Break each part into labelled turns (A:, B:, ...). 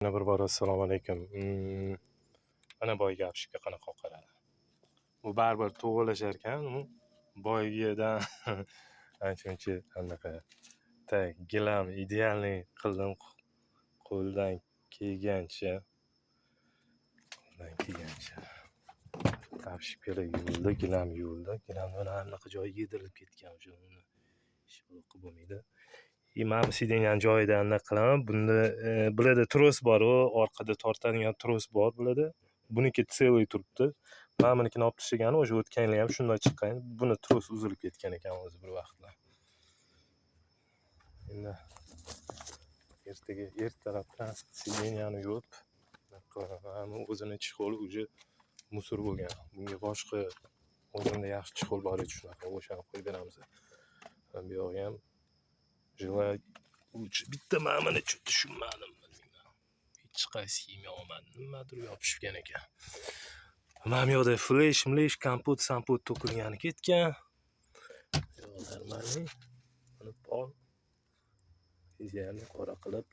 A: Yana bir bor assalomu alaykum. Mana boyagi обшивка qanaqa oqaradi. Bu baribir to'g'irlashar ekan, u boyagidan ancha-muncha anaqa. Так, gilam идеальный qildim qo'ldan kelgancha. Qo'ldan kelgancha. Обшивка lar yuvildi, gilam yuvildi. Gilamni mana bunaqa joyi yedirilib ketgan, o'sha uni hech qilib bo'lmaydi. И mana bu сиденья ni joyida anaqa qilaman. Bunda bularda tros bor, u orqada tortadigan tros bor bularda. Buniki целый turibdi. Mana bunikini olib tashlagani o'sha o'tgan yili ham shunday chiqqan. Buni tros uzilib ketgan ekan o'zi bir vaqtlar. Endi ertaga ertalabdan сиденья ni yuvib, qilaman. O'zini чехол уже мусор bo'lgan. Bunga boshqa o'zimda yaxshi чехол bor edi, shunaqa o'shani qo'yib beramiz. Bu yog'i ham желаю лучше. Bitta mana buni tushunmadim, bilmayman. Hech qaysi ximiya olmadi. Nimadir yopishgan ekan. Mana bu yoqda flesh, mlesh, kompot, sampot to'kilgani ketgan. Bu yoq нормальный. Buni pol идеальный qora qilib.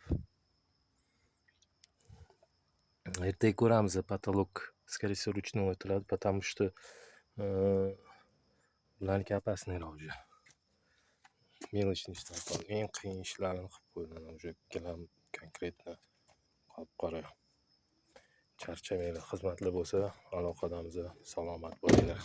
A: Ertaga ko'ramiz, потолок, скорее всего, ручной o'tiladi, потому что bularniki опасный roq уже. Мелочный ishlar, eng qiyin ishlarini qilib qo'ydim. Уже gilam конкретно qop-qora. Charchamanglar, xizmatlar bo'lsa aloqadamiz. Salomat bo'linglar.